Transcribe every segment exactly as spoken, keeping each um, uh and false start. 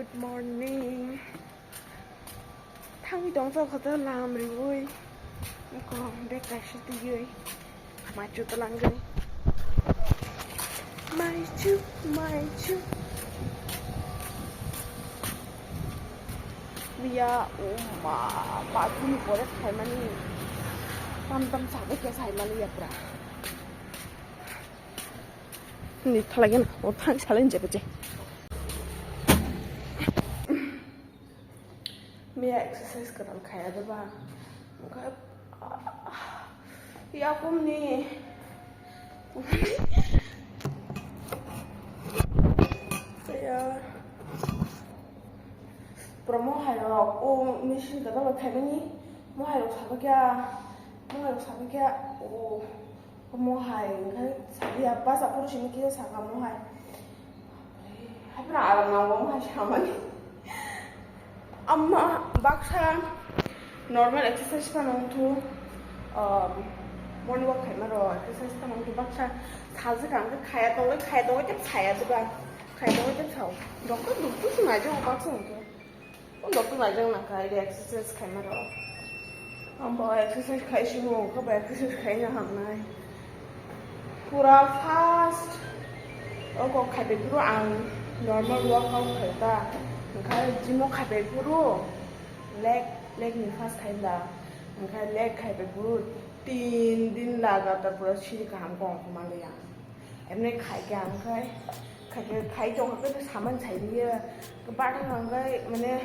Good morning. Thangwi tongsa khoto lam riwi. Ko bag kaisa twiwi. Maichu twlangwi. Maichu, maichu. Miya, uma, bathroom pore khaimani. Tam tam sabai khe saimani yapra. Ni thalagena, o thang salai jebaje. Miya exercise kwtal khaya de ba. Onkha, ah, yakum ni. Ya. Pura mohai rok, o machine kwtal khaimani, mohai rok sabakya, mohai rok sabakya, o. Omo hai, hwnkhe sadia basa phuru simi kisa saka omo hai. Hai phano aram nango omo hai samani. Amma baksa normal exercise phano wngthu, um, morning walk khaima rw exercise phano wngthu baksa sajwk ang khe khaya tongwi, khaya tongwi tei khaya diba, khaya tongwi tei sao. Doctor duktu se naijakgo baksa wngkhe. O doctor naijak nangkha, iri exercise khaima rok. Ang bo exercise khai simo, wngkha bo exercise khaina hamnai. Pura fast. O kok khai bai phuru ang normal workout khai ta. Wngkha gym o khai bai phuru leg, leg ni fast khai da. Wngkha leg khai bai phuru tin din lagatar pura siri kaham kong khe manliya. Emne khai khe ang khai, khai khe khai tong khe saman sai diye. Bathang ang khai mane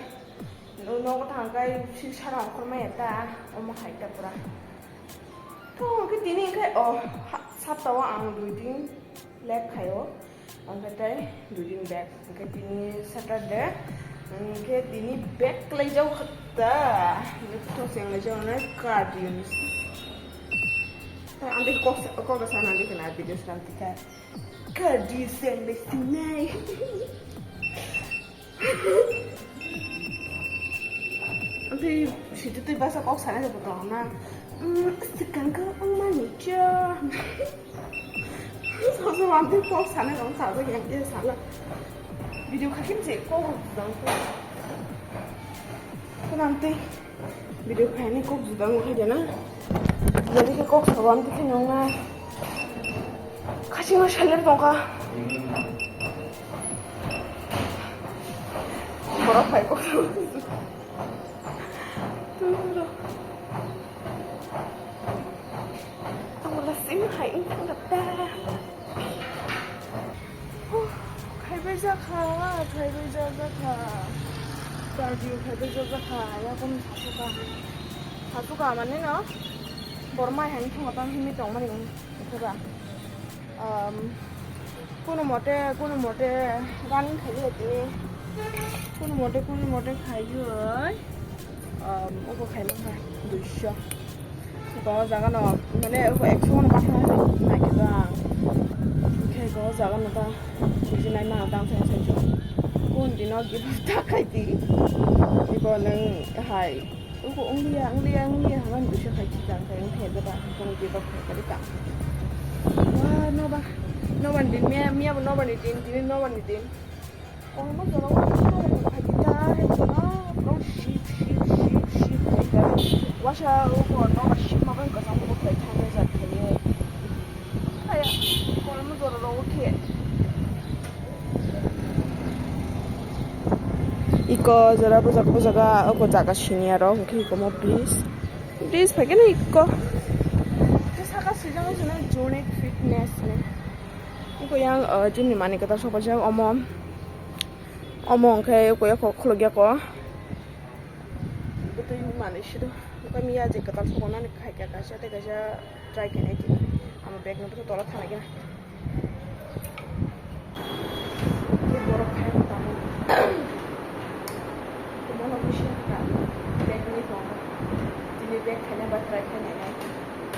nogo thang khai silsara ongkhor maya ta, omo hai ta pura. To hwnkhe tini khai o sapta o ang dui din leg khai o, hwnkhe tei dui din back. Hwnkhe tini Saturday, hwnkhe tini back khlai jak ta, hwnkhe to cheng lai jak nai cardio ni. Ang tei kok, kok da sana di kena video sana di ka. Kadi seng de sinai. Ang tei situ tei basa kok sana de botong na. Hmm, sekarang kau ang mani cha. So so ang tei kok sana kau sa sa yang dia salah. Video khakim je kok dang. Kau nanti. Video khaini kok juda wngkha de na. Jadi khe kok sabo amtwi khe nung na. Khasingno silent tongkha. Borok phai kok sabo. Ang wala sim hai wngkha da. Huh, khaibai jakha, khaibai jakha. Cardio khaibai jakha, yakung sasuka. Sasuka mane no, bormai hai thungo tang himi tongmani wngkha ba. Um, kono mote, kono mote running khaiwi tini. Kono mote, kono mote khaiwi. Um, obo khaimani duiso. Go jaga no, mane obo ekso no baksa nai khe ba. Khe go jaga no ta, buji nai ma tang sai sai jo. Kun dino gift ta khai di. Ibo nang hai. Ugo ongliya, ongliya, ongliya, haman duiso khai chi tang khai, khai ba, kung gift khai kali ta. Wa, no ba, no ba din, miya, miya bo no ba ni din, din no ba ni din. Kormo jora o kormo phaikha, hai jora, bro, ship, ship, ship, ship phaikha. Wasa o korno ba ship ma bai kwcham bo phaikha, jat khaye. Haya, kormo jora ro khe. Iko jora bujak bujaga, oko jaga sini aro, hwnkhe iko mo bridge. Bridge phaikhe no iko. Saka swijak no sini Journey Fitness ni. Iko yang, uh, gym ni mani kwtal sokpajak omo. Omo hwnkhe eko eko khulukya ko. Bwtwi manwi sido. Eko miya je kwtal sokonani khaikha kaisa tei kaisa try khainai tini. Ama bag no bwtwi tola thanglaikha. Tei borok khai tamo. Tei bono bisingo kha bag ni tongo. Tini bag khaina ba try khainai.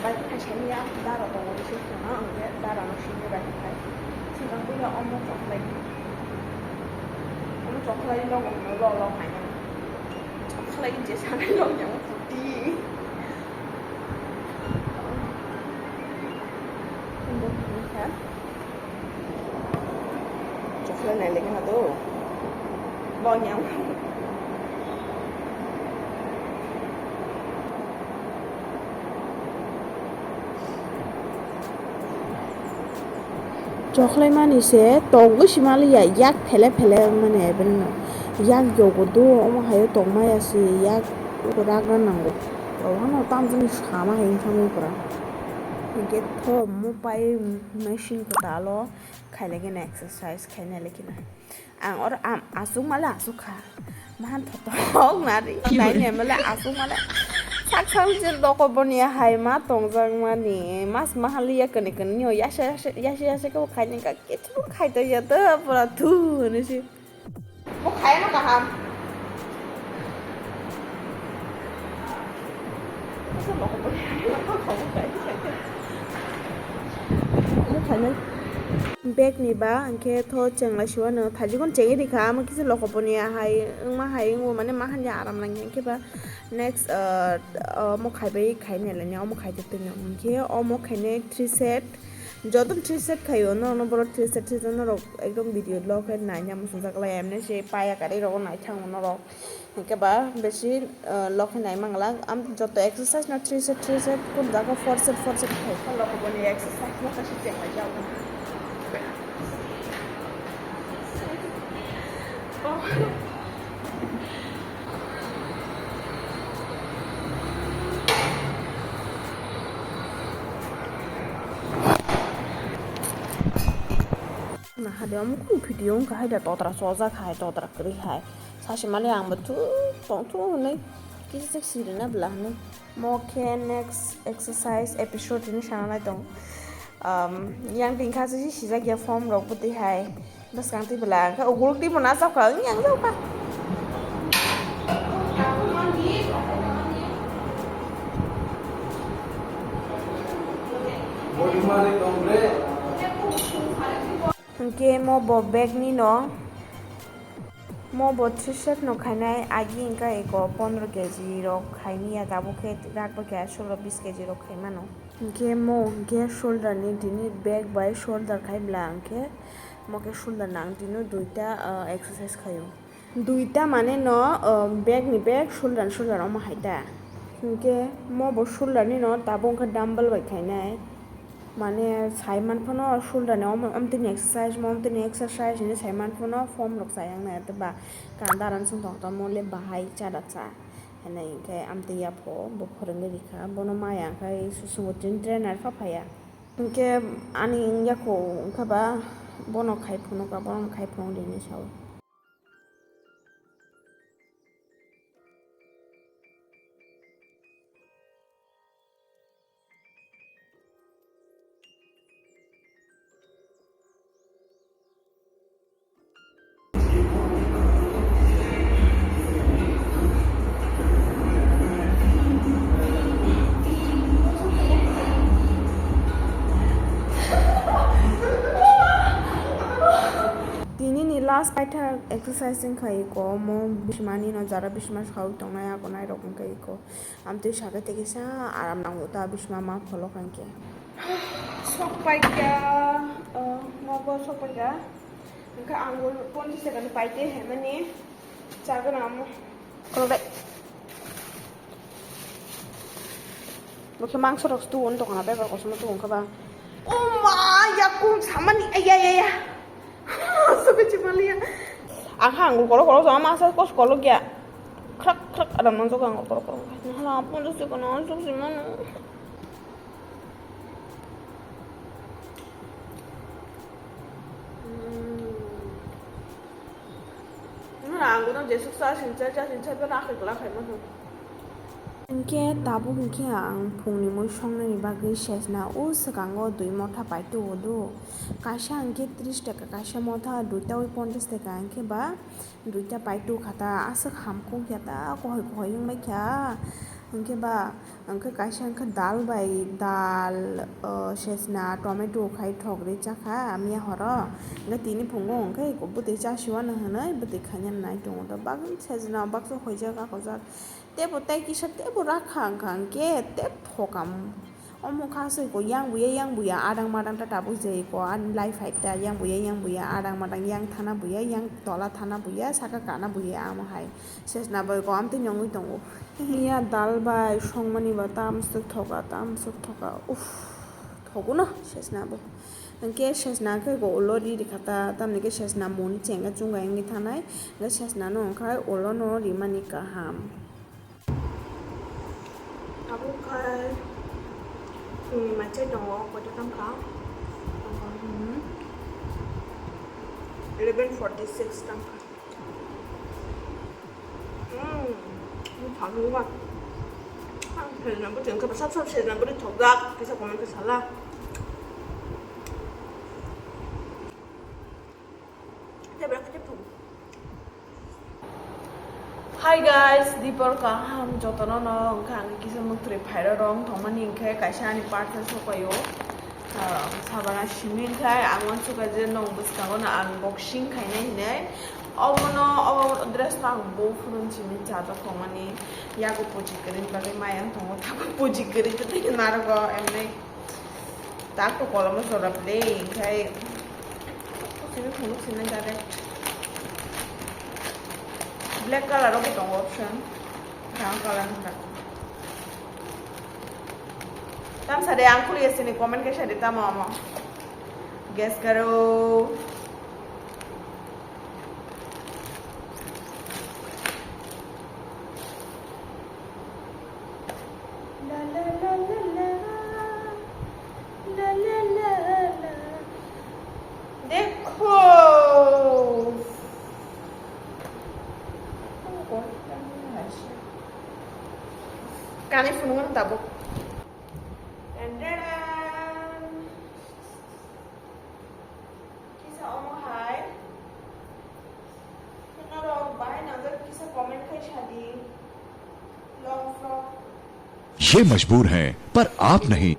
Bai khaisani ya dara tongo, bisi kheno ang khe dara no sini bai khai. Sini buya omo chokhlai. Omo chokhlai logo no lo lo hai. Chokhlai je sanai lo yang puti. Omo khe. Chokhlai nai lagi na to. Bonyang. Choklaimani se tongwi si maliya, yak phele phele mane ebeno yak yogo do, omo hayo tongmaya se yak ragra nango. Obono tamjani sama hai wngkha pura. Hinkhe tho mupai machine kwtalo khailai kheno exercise khainai lai kheno. Ang oro am aswk male aswk kha. Mahan thotok nari nai ne male aswk male. Sak sak je loko boni hai ma tongjak mani. Mas mahali ya kani kani yo yasa yasa yasa yasa ko khai ni ka ke tu khai to ya to pura tu ni si. Mo khai no kaham. Bag ni ba, hwnkhe tho chengla siwano thajikon chengwi rikha, amo kisa lokoponi hai wngma hai wngbo mane ma hanja aram nangya, hwnkhe ba next, ah, omo khaibai khainai lainai, omo khaitwi twino, hwnkhe omo khainai three set, joto three set khaio, norokno borok three set, three set norok ekdom video log khe naina muchungjak lai, emne se paya kwrwi rogo naithango norok. Hwnkhe ba besi, ah, lok khe nai mangla. Am joto exercise no three set, three set, kun jaga four set, four set khai. Lok boni exercise no kaisa chenglai jago. Na hade omo kung video wngkha hai da totra chojak hai totra kwrwi hai. Sasimani ang bo thu tong thu hwnwi kisa sirina bwla hwnwi. Mo khe next exercise episode hwnwi sana nai tong. Um, yang tingkha se sijak ya form rok bwtwi hai. Bwskang twi bwla khe uguruk twi bo na chapkha wng yang chapkha. Hwnkhe mo bo bag ni no. Mo bo three set no khainai, agi wngkha eko pondro keji rok khaini ya, tabuk khe rak bo khe solo bis keji rok khai mano. Hwnkhe mo hwnkhe shoulder ni tini bag bai shoulder khai bla hwnkhe mo khe shoulder nang tino duita, ah, exercise khaio. Duita mane no, ah, bag ni bag shoulder ni shoulder omo hai ta. Hwnkhe mo bo shoulder ni no tabuk wngkha dumbbell bai khainai. Mane, saiman phano shoulder ni omo, omtini exercise, mo omtini exercise hinwi saiman phano form rok chayang nai, ba kanda ran song tong tong mo le bahai cha da cha hinwi, hwnkhe amtwi yapho bo phwrwngwi rikha, bono maya wngkha, susungo tini trainer pha phaiya. Hwnkhe ani wngya kho wngkha ba, bono khai phunukha, bono khai phunuk di hinwi sao. Tini ni last paithak exercise wngkha iko, omo bismani no jara bisma sawi tongnai, ako nairok wngkha iko. Amtwi sakhe tei kisa aram nango ta bisma ma pholok hwnkhe. Sok paikha, o, nogo sok paikha. Hwnkhe ang bo ponchis taka ni paite hemani chagwna amo. Kolok dai. Bo khe mangso rok tu on tongna bebak kosom tu wngkha ba. O ma, yakung samani, ay, ay, ay, ay. Sokhe chimaliya. Ang kha ang kolok kolok sama asa kos kolok ya. Khrak khrak adam nang jok ang kolok kolok. Hala ponchis taka no sok simano. Hmm. Wngkha ang bono jesuk cha sini cha cha sini cha bono akhai kwlak khaima thang. Hinkhe tabuk hinkhe ang phungni mui songnani bagwi sesna o swkango dui motha paitugo do. Kaisa hinkhe tris taka, kaisa motha duita oi ponchas taka hinkhe ba duita paitu kha ta aswk hamkuk ya ta kohoi kohoi wngbai kha. Hinkhe ba Hwnkhe kaisa hwnkhe dal bai dal, o, sesna, tomato khai thok ri chakha miya horo. Hwnkhe tini phungo hwnkhe bwtwi chasiwano hwnwi bwtwi khaina nai tongo. Tabuk sesna baksa hoijak akhojak. Teibo tei kisa teibo rakha wngkha hwnkhe tei thokam. Omo kha soi ko yang buya, yang buya, adang madang ta tabuk jai ko, an lai phai ta yang buya, yang buya, adang madang yang thana buya, yang tola thana buya, saka kana buya, amo hai. Sesna bai ko amtwi nyongwi tongo. Miya dal bai songmani ba tam swk thoka, tam swk thoka. Uff, thogo no sesna bo. Hwnkhe sesna khe go ulo ri rikha ta, tamni khe sesna moni chengkhe chunga wngwi thanai. Hwnkhe sesna no wngkha ulo no rimani kaham. Tabuk khai, hmm, maichai tongo, koita tangkha? Hmm, eleven forty six tangkha. Hmm, bwthang nungma. Ang sejna bwthang khe sab sab sejna bwthang thokjak, kisa comment khe sala. Tei bwrang khe thung. Hi guys, dipor kaham jotono no, wngkha ang kisa muktwi phairok rong thongmani hwnkhe kaisa ani parcel sopaio. Ah, sabana simi hwnkhe ang uansukha je nong bwskango no unboxing khainai hinwi. Obono, o dress no ang bo phurun simi chatok thongmani yago puji kwrwini bagwi mayang tongo, tabuk puji kwrwi tei narogo emni. Tak to kolom jora play khai. Sini phunuk sini direct. Black color o tongo option. Brown color nang. Tam sade ang khuli sini comment khe sade tamo amo. Guess karo. La la la la la. La la la la. Dekho. Kani phunukmani tabuk. Tan tan. Kisa omo hai. Norok bahai nangjak kisa comment khai sadi. Long frock. ये मजबूर हैं, पर आप नहीं।